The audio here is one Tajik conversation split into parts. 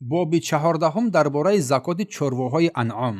Боби 14-ум дар бораи закоти чорвоҳои анъом,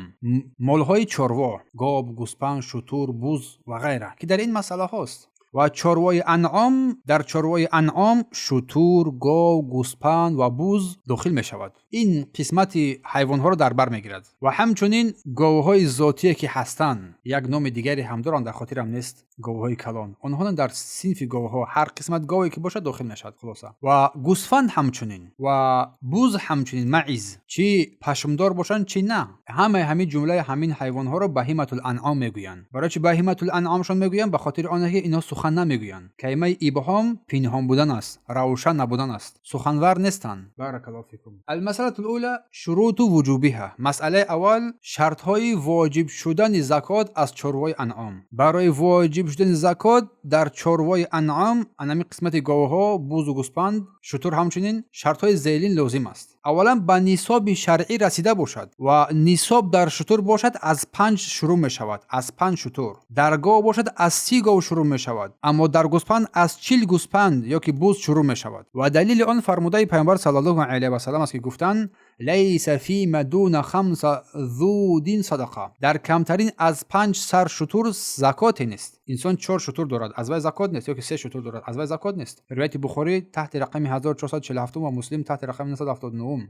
молҳои чорво, гов, гӯспанд, шутур, буз ва ғайра, ки дар ин масъалаҳост. Ва чорвои анъом, дар чорвои анъом шутур, гов, гӯспанд ва буз дохил мешавад. Ин қисмати ҳайвонҳоро дар бар мегирад. Ва ҳамчунин говҳои зотие, ки ҳастанд, як номи дигаре ҳам доранд, дар хотирам нест, говҳои калон. Онҳо дар синфи говҳо, ҳар қисмат гове ки бошад, дохил мешавад, хулоса. Ва гӯсфанд ҳамчунин ва буз ҳамчунин, маиз, чӣ пашмдор бошанд, чӣ на. Ҳамаи ҳамин ҷумлаи ҳамин ҳайвонҳоро баҳиматул анъом мегӯянд. Барои чӣ баҳиматул анъомшон мегӯянд? Ба хотири оне ки инҳо сухан намегӯянд. Калимаи ибҳом пинҳон будан аст, равшан набудан аст. Суханвар нестанд. Баракаллоҳу фикум. Алмасалатул ула шуруту вуҷубиҳа. Масъалаи аввал: шартҳои воҷиб шудани закот аз чорвои анъом. Барои воҷиб шудани закот дар чорвои анъом, анами қисмати говҳо, бузу гӯспанд, шутур ҳамчунин, шартҳои зелин лозим аст. Аввалан, ба нисоби шаръӣ расида бошад ва нисоб дар шутур бошад, аз 5 шурӯъ мешавад, аз 5 шутур. Дар гов бошад, аз 30 гов шурӯъ мешавад, аммо дар гӯспанд аз 40 гӯспанд ё ки буз шурӯъ мешавад. Ва далели он фармудаи Пайғамбар саллаллоҳу алайҳи васаллам аст, ки гуфтанд: лайса фима дуна хамса зудин садақа. Дар камтарин аз 5 сар шутур закоте нест. Инсон чор шутур дорад, аз вай закот нест, ё ки се шутур дорад, аз вай закот нест. Ривояти Бухорӣ таҳти рақами 1447 ва Муслим таҳти рақами 979.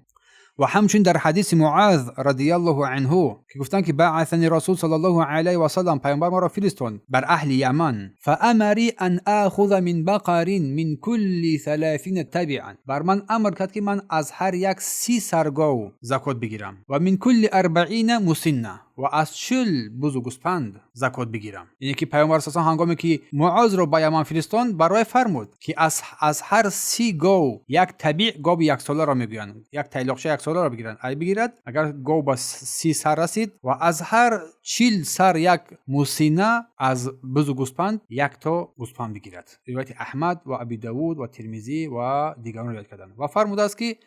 Ва ҳамчунин дар ҳадиси Муаз радиаллоҳу анҳу, ки гуфтанд, ки баъасани расул саллаллоҳу алайҳи васаллам, Пайғамбар маро фиристонд бар аҳли Яман, фаамари ан ахуза мин бақарин мин кулли 30 табиан, бар ман амр кард, ки ман аз ҳар як 30 сар гов закот бигирам, ва мин кулли 40 мусинна, ва аз 40 бузу гӯспанд закот бигирам. Яъне ки Пайғамбар сасан ҳангоме ки Муозро ба Яман фиристонд, барои фармуд, ки аз ҳар 30 гов як табиъ, гови яксоларо мегӯянд, як тайлоқча яксоларо бигиранд, ай бигирад, агар гов ба 30 сар расид, ва аз ҳар 40 сар як мусина, аз бузу гӯспанд як то гӯспанд бигирад. Ривояти Аҳмад ва Аби Давуд ва Тирмизӣ ва дигарон ривоят карданд. Ва фармудааст, ки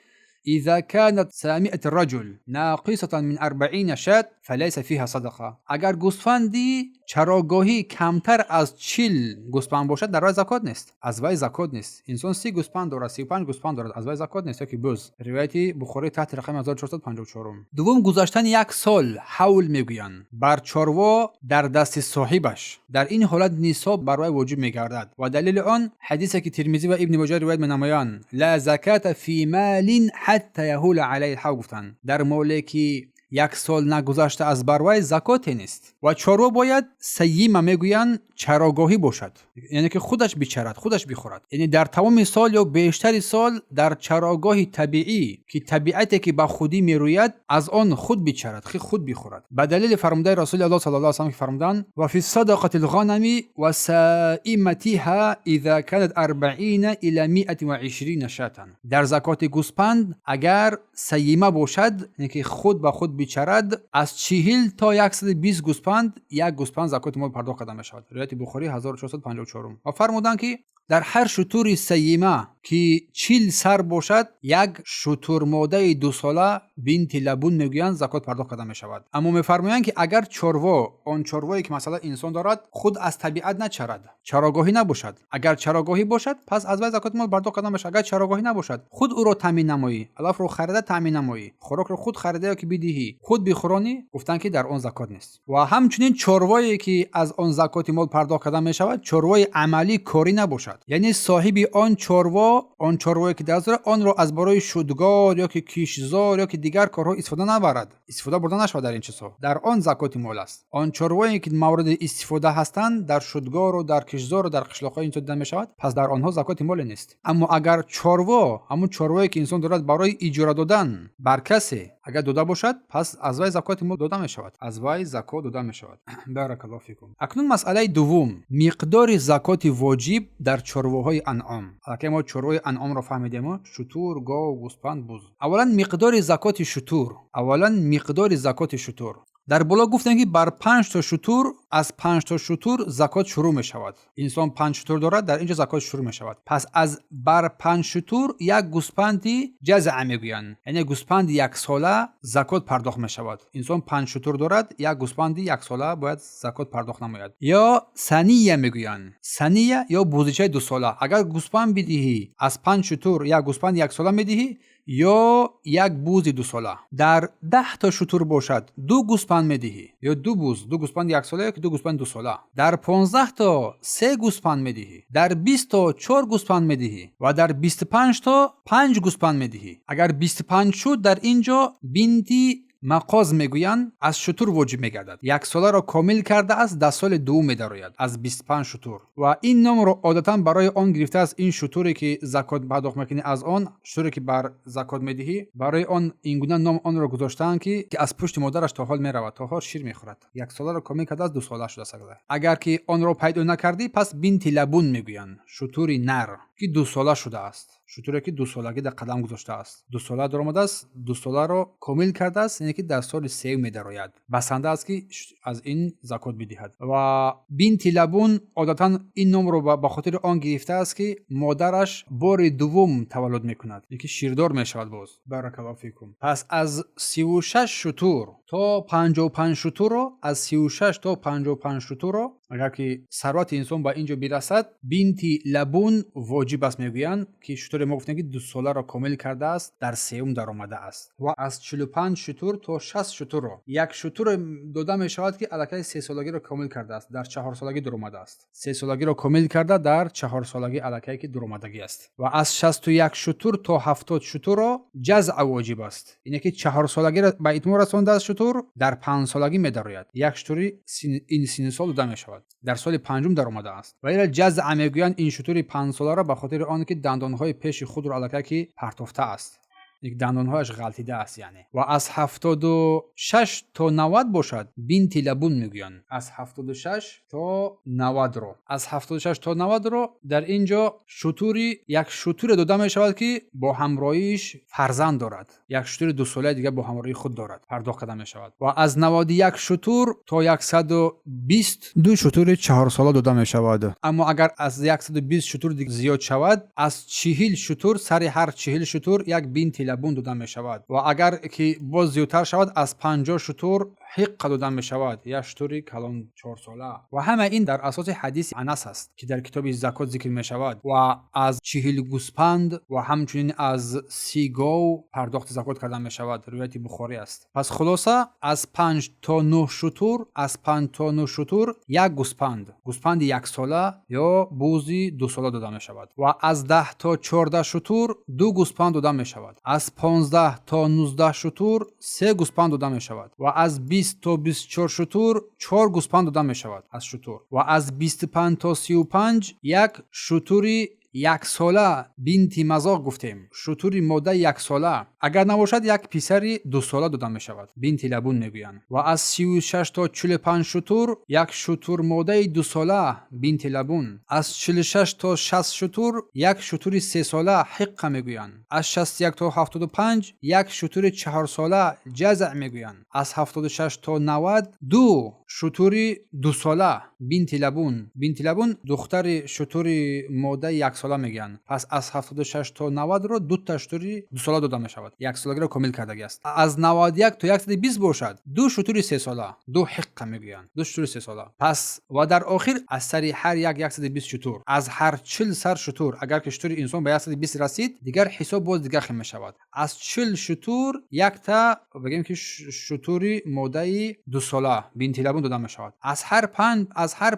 إذا كانت سائمة الرجل ناقصة من 40 شاة فليس فيها صدقة. Агар гӯсфанди чарогоҳӣ камтар аз 40 гӯспанд бошад, дар вай закот нест, аз вай закот нест. Инсон 30 гӯспанд дорад, 35 гӯспанд дорад, аз вай закот нест, ёки буз. Ривояти Бухорӣ таҳти рақами 1454. Дуввум, гузаштани як сол, ҳавл мегӯянд, бар чорво дар дасти соҳибаш. Дар ин ҳолат нисоб бар вай воҷиб мегардад. Ва далели он ҳадисе, ки Тирмизӣ ва Ибни Моҷа ривоят менамоянд: ла заката фи малин ҳатта яҳула алайҳи лҳавл. Гуфтанд, дар моле, ки як сол нагузашта аз бар вай, закоте нест. Ва чорво бояд сайима мегӯянд, чарогоҳӣ бошад, яъне ки худаш бичарад, худаш бихӯрад, яъне дар тамоми сол ё бештари сол дар чарогоҳи табиӣ, ки табиате ки ба худӣ мерӯяд, аз он худ бичарад, худ бихӯрад. Ба далели фармудаи Расули Аллоҳ саллаллоҳу алайҳи васаллам, ки фармуданд: ва фи садақати лғанами ва саиматиҳа иза канат 40 ила 120 шатан. Дар закоти гӯспанд, агар сайима бошад, яъне ки худ ба худ бичарад, аз 40 то 120 гӯспанд як гӯспанд закоти мол пардохт карда мешавад. Ривояти Бухорӣ, 1454. Ва фармуданд, ки дар ҳар шутури сайима, ки 40 сар бошад, як шутурмодаи дусола, бинти лабун мегӯянд, закот пардохт карда мешавад. Аммо мефармоянд, ки агар чорво, он чорвое ки масалан инсон дорад, худ аз табиат начарад, чарогоҳӣ набошад. Агар чарогоҳӣ бошад, пас аз вай закоти мол пардохт карда мешавад. Агар чарогоҳӣ набошад, худ ӯро таъмин намоӣ, алафро харида таъмин намоӣ, хӯрокро худ харида ё ки бидиҳӣ, худ бихӯронӣ, гуфтанд, ки дар он закот нест. Ва ҳамчунин чорвое, ки аз он закоти мол пардохт карда мешавад, чорвои амалӣ, корӣ набошад, яъне соҳиби он чорво, он чорвое ки даст дорад, онро аз барои шудгор ё ки киштзор ё ки дигар корҳо истифода набарад, истифода бурда нашавад дар ин чизҳо, дар он закоти мол аст. Он чорвое, ки мавриди истифода ҳастанд, дар шудгору дар киштзору дар қишлоқҳои инсон дида мешавад, пас дар онҳо закоти моле нест. Аммо агар чорво, ҳамун чорвое, ки инсон дорад, барои иҷора додан бар касе агар дода бошад, пас аз вай закоти мол дода мешавад, аз вай закот дода мешавад. Баракаллоҳу фикум. Акнун масъалаи дуввум: миқдори закоти воҷиб дар чорвоҳои анъом. Аллакай мо чорвои анъомро фаҳмидемо: шутур, гов, гӯспанд, буз. Аввалан, миқдори закоти шутур. Аввалан, миқдори закоти шутур. Дар боло гуфтем, ки бар 5 то шутур, аз 5 то шутур закот шурӯъ мешавад. Инсон 5 шутур дорад, дар ин ҷо закот шурӯъ мешавад. Пас аз бар 5 шутур як гӯспанди ҷазъа мегӯянд, яъне гӯспанди яксола закот пардохт мешавад. Инсон 5 шутур дорад, як гӯспанди яксола бояд закот пардохт намояд. Ё сания мегӯянд, сания ё бузичаи дусола. Агар гӯспанд бидиҳӣ, аз 5 шутур як гӯспанди яксола медиҳӣ. Ё як бузи дусола. Дар 10 та шутур бошад, ду гӯспанд медиҳӣ ё ду буз, ду гӯспанди яксола ё ки ду гӯспанди дусола. Дар 15 то се гӯспанд медиҳӣ, дар 20 то чор гӯспанд медиҳӣ ва дар 25 то панҷ гӯспанд медиҳӣ. Агар 25 шуд, дар ин ҷо бинти мақоз мегӯянд, аз шутур воҷиб мегардад. Яксоларо комил кардааст, дар соли дуввум медарояд аз 25 шутур. Ва ин номро одатан барои он гирифтааст, ин шутуре ки закот пардохт мекунӣ, аз он шутуре ки бар закот медиҳӣ, барои он ин гуна ном онро гузоштаанд, ки аз пушти модараш то ҳол меравад, то ҳол шир мехӯрад. Яксоларо комил кардааст, дусола шудааст. Агар ки онро пайдо накардӣ, пас бинти лабун мегӯянд, шутури нар, ки дусола шудааст, шутуре ки дусолагӣ дар қадам гузоштааст, дусола даромадааст, дусоларо комил кардааст, яъне ки дар соли сеюм медарояд, басанда аст, ки аз ин закот бидиҳад. Ва бинти лабун одатан ин номро ба хотири он гирифтааст, ки модараш бори дуввум таваллуд мекунад, яъне ки ширдор мешавад боз. Баракаллоҳу фикум. Пас аз 36 шутур то 55 шутурро, аз 36 то 55 шутурро, агар ки сарвати инсон ба ин ҷо бирасад, бинти лабун воҷиб аст мегӯянд, ки шутуре мо гуфтем, ки дусоларо комил кардааст, дар сеюм даромадааст. Ва аз 45 шутур то 60 шутурро як шутуре дода мешавад, ки аллакай сесолагиро комил кардааст, дар чаҳорсолагӣ дуромадааст, сесолагиро комил карда, дар чаҳорсолагӣ аллакай ки дуромадагӣ аст. Ва аз 61 шутур то 70 шутурро ҷазъа воҷиб аст, ине ки чаҳорсолагиро ба итмом расондааст, шутур дар панҷсолагӣ медарояд, як шутури ин синни сол дода мешавад, дар соли панҷум даромадааст. Ва ира ҷазъа мегӯянд ин шутури панҷсоларо, ба хотири он ки дандонҳои пеши худро аллакай ки партофтааст, дандонҳояш ғалтидааст яъне. Ва аз 76 то 90 бошад, бинти лабун мегӯянд. Аз 76 то 90-ро, аз 76 то 90-ро дар ин ҷо шутури, як шутуре дода мешавад, ки бо ҳамроҳиш фарзанд дорад, як шутури дусолаи дигар бо ҳамроҳии худ дорад, пардохт карда мешавад. Ва аз 91 шутур то 120 ду шутури чаҳорсола дода мешавад. Аммо агар аз 120 шутур зиёд шавад, аз 40 шутур сари ҳар 40 шутур як бинти лабун дода мешавад. Ва агар ки боз зиёдтар шавад, аз 50 шутур ҳиққа дода мешавад, як шутури калон чорсола. Ва ҳама ин дар асоси ҳадиси Анас аст, ки дар китоби закот зикр мешавад. Ва аз 40 гӯспанд ва ҳамчунин аз 30 гов пардохти закот карда мешавад, ривояти Бухорӣ аст. Пас хулоса, аз панҷ то нӯҳ шутур, аз панҷ то нӯҳ шутур як гӯспанд, гӯспанди яксола ё бузи дусола дода мешавад. Ва аз 10 то 14 шутур ду гӯспанд дода мешавад, аз 15 то 19 шутур се гӯспанд дода мешавад ва аз 20 то 24 шутур чор гӯспанд дода мешавад аз шутур. Ва аз 25 то 35 як шутури яксола, бинти мазоқ гуфтем, шутури модаи яксола, агар набошад, як писари дусола дода мешавад, бинти лабун мегӯянд. Ва аз 36 то 45 шутур як шутур модаи дусола, бинти лабун. Аз 46 то 60 шутур як шутури сесола, ҳиққа мегӯянд. Аз 61 то 75 як шутури чаҳорсола, ҷазъ мегӯянд. Аз 76 то 90 ду шутури дусола, бинти лабун. Бинти лабун духтари шутури модаи яксола мегӯянд. Пас аз 76 то 90-ро дута шутури дусола дода мешавад, яксолагиро комил кардагӣ аст. Аз 91 то 120 бошад, ду шутури сесола, ду ҳиққа мегӯянд, ду шутури сесола. Пас ва дар охир аз сари ҳар як 120 шутур, аз ҳар 40 сар шутур, агар ки шутури инсон ба 120 расид, дигар ҳисоб боз дигар хел мешавад. Аз 40 шутур якта, бигем ки, шутури модаи дусола, бинти лабун дода мешавад. Аз ҳар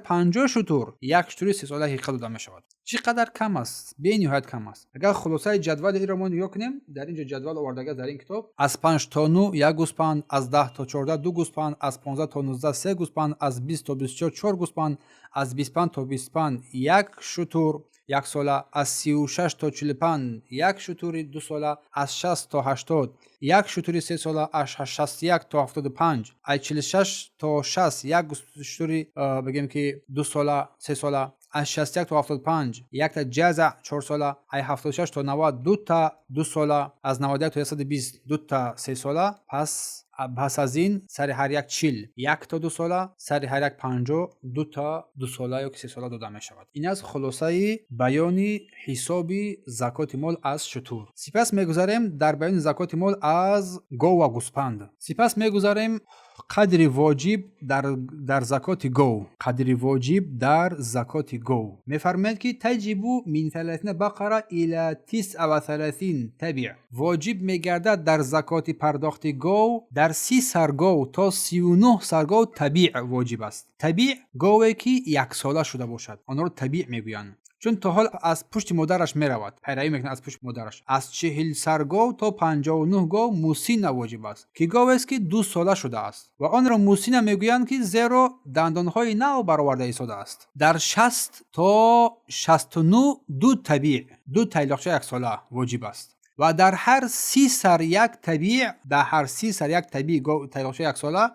50 шутур як шутури сесола, ҳиққа дода мешавад. Чӣ қадар кам аст, бениҳоят кам аст. Агар хулосаи ҷадвали инро мо нигоҳ кунем, дар ин ҷо ҷадвал овардага дар ин китоб: аз панҷ то нӯ як гӯспанд, аз 10 то 14 ду гӯспанд, аз 15 то 19 се гӯспанд, аз 20 то 24 чор гӯспанд, аз 25 то 25 як шутур яксола, аз 36 то 45 як шутури дусола, аз 60 то 80 як шутури сесола, аз 61 то 75, аз 46 то 60 як шутури, бигем ки, дусола, сесола, аз 61 то 75 якта ҷазъ чорсола, аз 76 то 90 дута дусола, аз 91 то 120 дута сесола. Пас аз ин сари ҳар як 40 якта дусола, сари ҳар як 50 дута дусола ё ки сесола дода мешавад. Ин аст хулосаи баёни ҳисоби закоти мол аз шутур. Сипас мегузарем дар баёни закоти мол аз гов ва гӯспанд. Сипас мегузарем Қадри воҷиб дар закоти гов, қадри воҷиб дар закоти гов мефармояд, ки تجب من 30 بقرة إلى 39 تبع. Воҷиб мегардад дар закоти пардохти гов дар 30 сар гов то 39 сар гов табиъ воҷиб аст. Табиъ гове, ки яксола шуда бошад, онро табиъ мегӯянд, чун то ҳол аз пушти модараш меравад, пайравӣ мекунад аз пушти модараш. Аз 40 сар гов то 59 гов мусинна воҷиб аст, ки говест, ки 2 сола шудааст, ва онро мусинна мегӯянд, ки зеро дандонҳои нав бароварда истодааст. Дар 60 то 69 ду табиъ, ду тайлоқча яксола воҷиб аст ва дар ҳар 30 сар як табиъ, дар ҳар 30 сар як табиъ тайлоқча яксола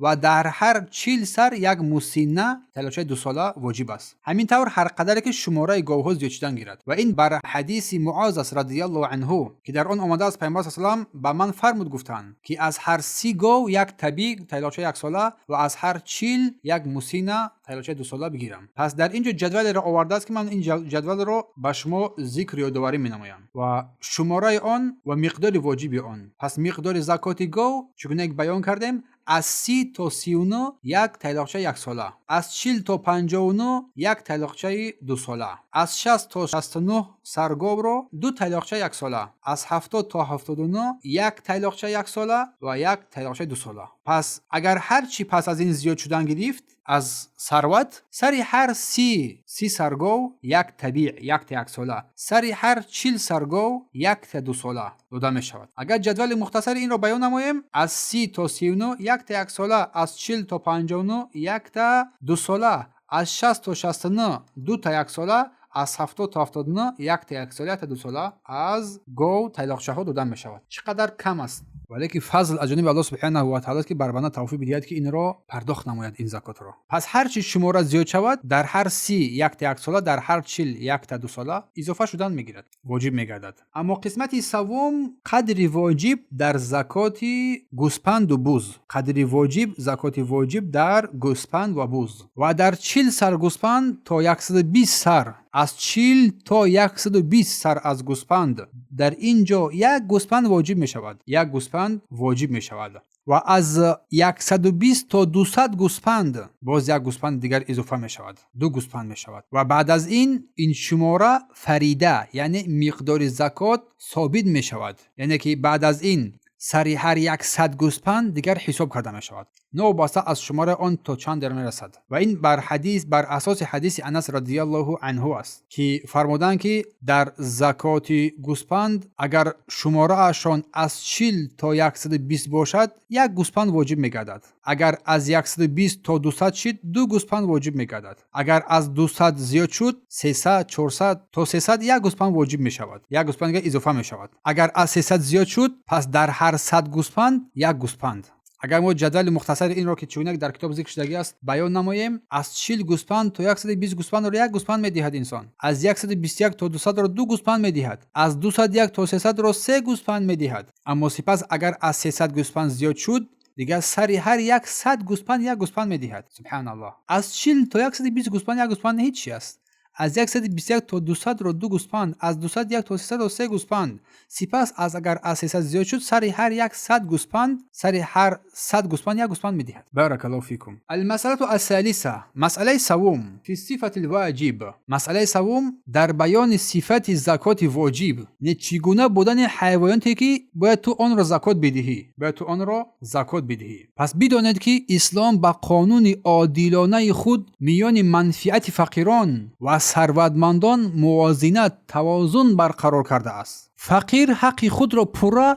ва дар ҳар 40 сар як мусинна тайлоқчаи 2 сола воҷиб аст. Ҳамин тавр, ҳар қадаре ки шумораи говҳо зиёд шудан гирад. Ва ин бар ҳадиси Муоз аст رضي الله عنه, ки дар он омадааст: Пайғамбар салам ба ман фармуд, гуфтанд, ки аз ҳар 30 гов як табиъ тайлоқчаи яксола ва аз ҳар 40 як мусинна тайлоқчаи 2 сола бигирам. Пас дар ин ҷо ҷадвалеро овардааст, ки ман ин ҷадвалро ба шумо зикр ёдоварӣ менамоям ва шумораи он ва миқдори воҷиби он. Пас миқдори закоти гов, чунон ки баён кардем, аз 30 то 39 як тайлоқчаи яксола, аз 40 то 59 як тайлоқчаи 2 сола, аз 60 то 69 сар говро ду тайлоқчаи яксола, аз 70 то 79 як тайлоқчаи яксола ва як тайлоқчаи 2 сола. Пас агар ҳар чӣ пас аз ин зиёд шудан гирифт аз сарват, сари ҳар 30 сар гов як табиъ, якта яксола, сари ҳар 40 сар гов якта 2 сола дода мешавад. Агар ҷадвали мухтасари инро баён намоем: аз 30 то 39 якта яксола, аз 40 то 59 якта 2 сола, аз 60 то 69 дута яксола, аз 70 то 79 якта яксола, якта 2 сола аз гов тайлоқчаҳо дода мешавад. Чӣ қадар кам аст, валеки фазл аз ҷониби Аллоҳ سبحانه وتعالى, ки бар банда тавфиқ бидиҳад, ки инро пардохт намояд, ин закотро. Пас ҳар чи шумора зиёд шавад, дар ҳар 30 якта яксола, дар ҳар 40 якта 2 сола изофа шудан мегирад, воҷиб мегардад. Аммо қисмати саввум: қадри воҷиб дар закоти гӯспанду буз. Қадри воҷиб, закоти воҷиб дар гӯспанд ва буз. Ва дар 40 сар гӯспанд то 120 сар, аз 40 то 120 сар аз гӯспанд, дар ин ҷо як гӯспанд воҷиб мешавад, як гӯспанд воҷиб мешавад. Ва аз 120 то 200 гӯспанд боз як гӯспанд дигар изофа мешавад, ду гӯспанд мешавад. Ва баъд аз ин ин шумора фарида, яъне миқдори закот собит мешавад, яъне ки баъд аз ин сари ҳар 100 гӯспанд дигар ҳисоб карда мешавад, новобаста аз шумораи он то чанд дер мерасад. Ва ин бар ҳадис, бар асоси ҳадиси Анас رضي الله عنه аст, ки фармуданд, ки дар закоти гӯспанд, агар шумораашон аз 40 то 120 бошад, як гӯспанд воҷиб мегардад. Агар аз 120 то 200 шид, ду гӯспанд воҷиб мегардад. Агар аз 200 зиёд шуд, 300, 400, то 300 як гӯспанд воҷиб мешавад, як гӯспанд дигар изофа мешавад. Агар аз 300 зиёд шуд, пас дар ҳар 100 гӯспанд як гӯспанд. Агар мо ҷадвали мухтасари инро, ки чунак дар китоб зикр шудагӣ аст, баён намоем: аз 40 гӯспанд то 120 гӯспандро як гӯспанд медиҳад инсон, аз 121 то 200-ро ду гӯспанд медиҳад, аз 201 то 300-ро се гӯспанд медиҳад. Аммо сипас агар аз 300 гӯспанд зиёд шуд, дигар сари ҳар 100 гӯспанд як гӯспанд медиҳад. سبحان الله. Аз 40 то 120 гӯспанд як гӯспанд ҳеҷ чи аст. Аз 121 то 200-ро ду гӯспанд, аз 201 то 300-ро се гӯспанд. Сипас аз агар аз 300 зиёд шуд, сари ҳар 100 гӯспанд, сари ҳар 100 гӯспанд як гӯспанд медиҳад. بارك الله فيكم. المسألة الثالثة. Масъалаи саввум: في صفة الواجب. Масъалаи саввум дар баёни сифати закоти воҷиб, не чӣ гуна будани ҳайвоноте, ки бояд ту онро закот бидиҳӣ, бояд ту онро закот бидиҳӣ. Пас бидонед, ки ислом ба қонуни одилонаи худ миёни манфиати фақирон ва сарватмандон мувозинат, тавозун барқарор кардааст. Фақир ҳаққи худро пурра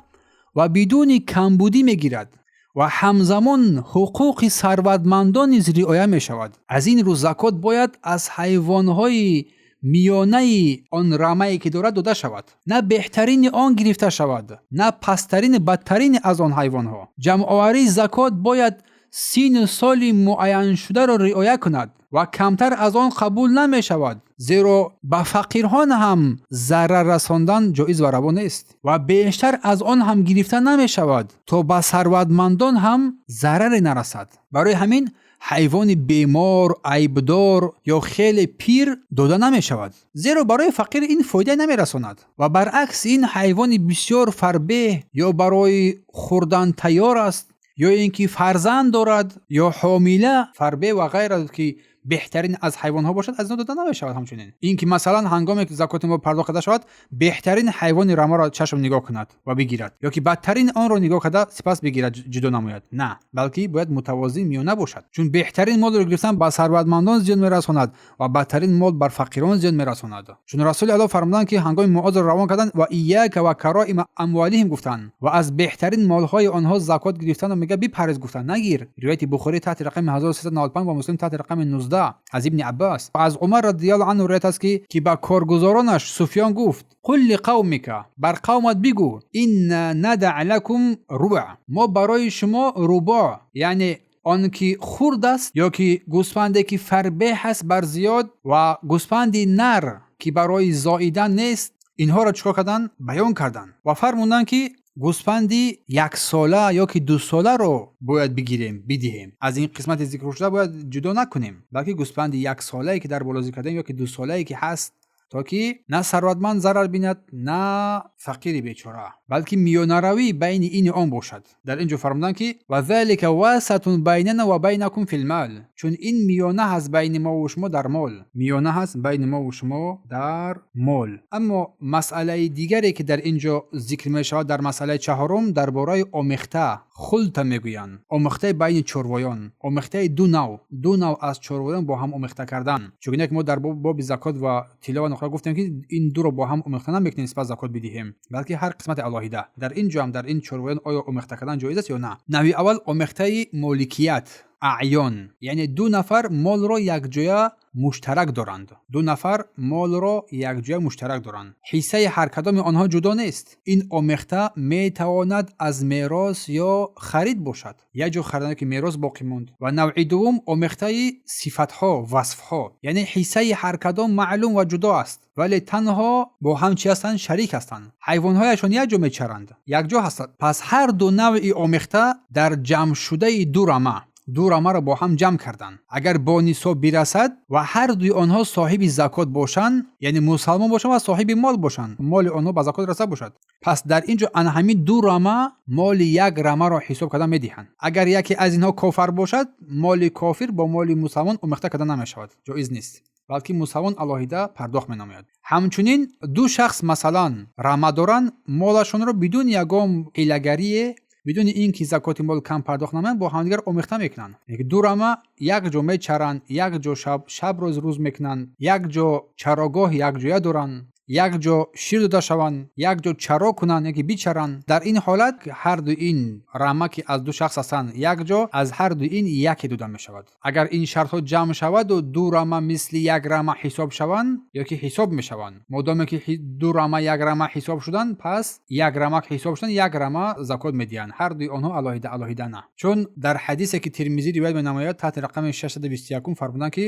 ва бидуни камбудӣ мегирад ва ҳамзамон ҳуқуқи сарватмандон низ риоя мешавад. Аз ин рӯ закот бояд аз ҳайвонҳои миёнаи он рамае, ки дорад, дода шавад, на беҳтарини он гирифта шавад, на пасттарини, бадтарини аз он ҳайвонҳо. Ҷамъоварии закот бояд синну соли муайяншударо риоя кунад ва камтар аз он қабул намешавад, зеро ба фақирҳон ҳам зарар расондан ҷоиз ва раво нест ва бештар аз он ҳам гирифта намешавад, то ба сарватмандон ҳам зараре нарасад. Барои ҳамин ҳайвони бемор, айбдор ё хеле пир дода намешавад, зеро барои фақир ин фоида намерасонад. Ва баръакс, ин ҳайвони бисёр фарбеҳ ё барои хӯрдан тайёр аст. Ё ин ки фарзанд дорад, ё ҳомила, фарбе ва ғайра, ки беҳтарин аз ҳайвонҳо бошад, аз инҳо дода намешавад. Ҳамчунин ин ки, масалан, ҳангоме ки закоти мол пардохт карда шавад, беҳтарин ҳайвони рамаро чашм нигоҳ кунад ва бигирад ё ки бадтарин онро нигоҳ карда, сипас бигирад, ҷудо намояд. На, балки бояд мутавозин, миёна бошад, чун беҳтарин молро гирифтан ба сарватмандон зиён мерасонад ва бадтарин мол бар фақирон зиён мерасонад. Чун Расули Аллоҳ фармуданд, ки ҳангоми Муозро равон карданд, ва ияка ва кароима амволиҳим гуфтанд, ва аз беҳтарин молҳои онҳо закот гирифтанро, мега, бипарҳез гуфтанд, нагир. Ривояти Бухорӣ таҳти рақами 1395 ва Муслим таҳти рақами 19 аз Ибни Аббас. Аз Умар радиаллоҳу анҳу ривоят аст, ки ба коргузоронаш Суфён гуфт: қул лиқавмика, бар қавмат бигӯ, инна надаъ лакум рубъ, мо барои шумо рубоъ, яъне он ки хурд аст ё ки гӯсфанде ки фарбеҳ аст бар зиёд ва гӯсфанди нар, ки барои зоидан нест. Инҳоро чӣ кор карданд? Баён карданд ва фармуданд, ки гӯсфанди яксола ё ки дусоларо бояд бигирем, бидиҳем. Аз ин қисмати зикршуда бояд ҷудо накунем, балки гӯсфанди яксолае, ки дар боло зикр кардем, ё ки дусолае ки ҳаст, то ки на сарватманд зарар бинад, на фақири бечора, балки миёнаравӣ байни ини он бошад. Дар ин ҷо фармуданд, ки ва залика васатун байнана ва байнакум филмал, чун ин миёна ҳаст байни мову шумо дар мол, миёна ҳаст байни мову шумо дар мол. Аммо масъалаи дигаре, ки дар ин ҷо зикр мешавад, дар масъалаи чаҳорум, дар бораи омехта, хулта мегӯянд, омехтаи байни чорвоён, омехтаи ду нав, ду нав аз чорвоён бо ҳам омехта кардан. Чунки мо дар боби закот ва тилло ва нуқра гуфтем, ки ин дуро бо ҳам омехта намекунем, сипас закот бидиҳем, балки ҳар қисмати алоҳида. Дар ин ҷо ҳам, дар ин чорвоён, оё омехта кардан ҷоиз аст ё на? Навъи аввал: омехтаи моликият, аъён, яъне ду нафар молро якҷоя муштарак доранд. Ду нафар молро якҷоя муштарак доранд, ҳиссаи ҳар кадоми онҳо ҷудо нест. Ин омехта метавонад аз мерос ё харид бошад, як ҷо харидан, ки мерос боқӣ монд. Ва навъи дуввум: омехтаи сифатҳо, васфҳо, яъне ҳиссаи ҳар кадом маълум ва ҷудо аст, вале танҳо бо ҳам чӣ ҳастанд? Шарик ҳастанд. Ҳайвонҳояшон як ҷо мечаранд, якҷо ҳастанд. Пас ҳар ду навъи омехта дар ҷамъшудаи ду рама, ду рамаро бо ҳам ҷамъ карданд, агар бо нисоб бирасад ва ҳар дуи онҳо соҳиби закот бошанд, яъне мусалмон бошанд ва соҳиби мол бошанд, моли онҳо ба закот раса бошад, пас дар ин ҷо ана ҳамин ду рама моли як рамаро ҳисоб карда медиҳанд. Агар яке аз инҳо кофар бошад, моли кофир бо моли мусалмон омехта карда намешавад, ҷоиз нест, балки мусалмон алоҳида пардохт менамояд. Ҳамчунин ду шахс, масалан, рама доранд, молашонро бидуни ягон ҳилагарие, бидуни ин ки закоти мол кам пардохт намоянд, бо ҳамдигар омехта мекунанд. Ду рама як ҷо мечаранд, як ҷо шаб рӯз мекунанд, як ҷо чарогоҳ якҷоя доранд, як ҷо шир дода шаванд, як ҷо чаро кунанд яки бичаранд. Дар ин ҳолат ҳар ду ин рама, ки аз ду шахс ҳастанд, як ҷо, аз ҳар ду ин яке дода мешавад. Агар ин шартҳо ҷамъ шаваду ду рама мисли як рама ҳисоб шаванд ё ки ҳисоб мешаванд, модоме ки ду рама як рама ҳисоб шуданд, пас як рама ҳисоб шуданд, як рама закот медиҳанд ҳар дуи онҳо, алоҳида алоҳида на. Чун дар ҳадисе, ки Термизӣ ривоят менамояд таҳти рақами 621, фармуданд, ки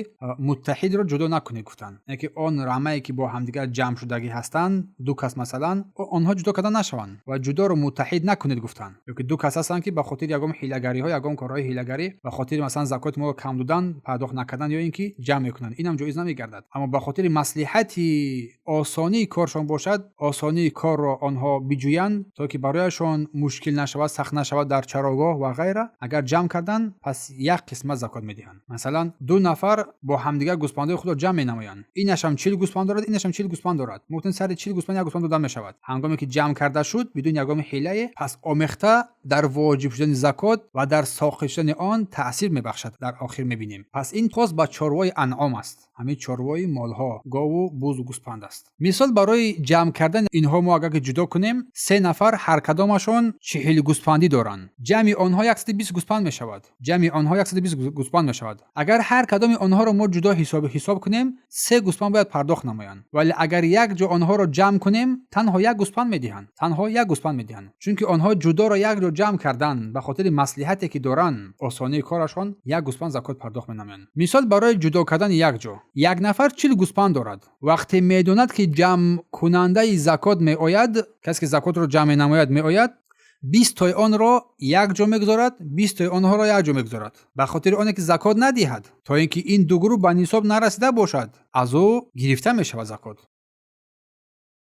муттаҳидро ҷудо накунед гуфтанд, яъне ки он рамае, ки бо ҳамдигар ҷамъ шудагӣ ҳастанд, ду кас масалан, онҳо ҷудо карда нашаванд ва ҷудоро муттаҳид накунед гуфтанд. Ё ки ду кас ҳастанд, ки ба хотири ягон ҳилагариҳо, ягон корҳои ҳилагарӣ, ба хотири, масалан, закоти молро кам додан, пардохт накардан ё ин ки ҷамъ мекунанд, инам ҷоиз намегардад. Аммо ба хотири маслиҳати осонии коршон бошад, осонии корро онҳо биҷӯянд, то ки барояшон мушкил нашавад, сахт нашавад дар чарогоҳ ва ғайра, агар ҷамъ карданд, пас як қисмат закот медиҳанд. Масалан, ду нафар бо ҳамдигар гӯспандҳои худро ҷамъ менамоянд. Инашам 40 гӯспанд дорад, инашам 40 гӯспанд дорад. Мо гуфтем, сари 40 гӯспанд як гӯспанд дода мешавад. Ҳангоме ки ҷамъ карда шуд бидуни ягон ҳилае, пас омехта дар воҷиб шудани закот ва дар соқит шудани он таъсир мебахшад, дар охир мебинем. Пас ин хос ба чорвои анъом аст, ҳамин чорвои молҳо, гову бузу гӯспанд аст. Мисол барои ҷамъ кардани инҳо, мо агар ки ҷудо кунем, се нафар ҳар кадомашон 40 гӯспандӣ доранд, ҷамъи онҳо 120 гӯспанд мешавад. Ҷамъи онҳо 120 гӯспанд мешавад. Агар ҳар кадоми онҳоро мо ҷудо ҳисоб кунем, се гӯспанд бояд пардохт намоянд, вале агар як ҷо онҳоро ҷамъ кунем, танҳо як гӯспанд медиҳанд, танҳо як гӯспанд медиҳанд, чунки онҳо ҷудоро як ҷо ҷамъ карданд, ба хотири маслиҳате, ки доранд, осонии корашон, як гӯспанд закот пардохт менамоянд. Мисол барои ҷудо кардани як ҷо: як нафар 40 гӯспанд дорад. Вақте медонад, ки ҷамъкунандаи закот меояд, касе ки закотро ҷамъ менамояд меояд, 20тои онро як ҷо мегузорад, 20тои онҳоро як ҷо мегузорад, ба хотири оне ки закот надиҳад, то ин ки ин ду гурӯҳ ба нисоб нарасида бошад, аз ӯ гирифта мешавад закот.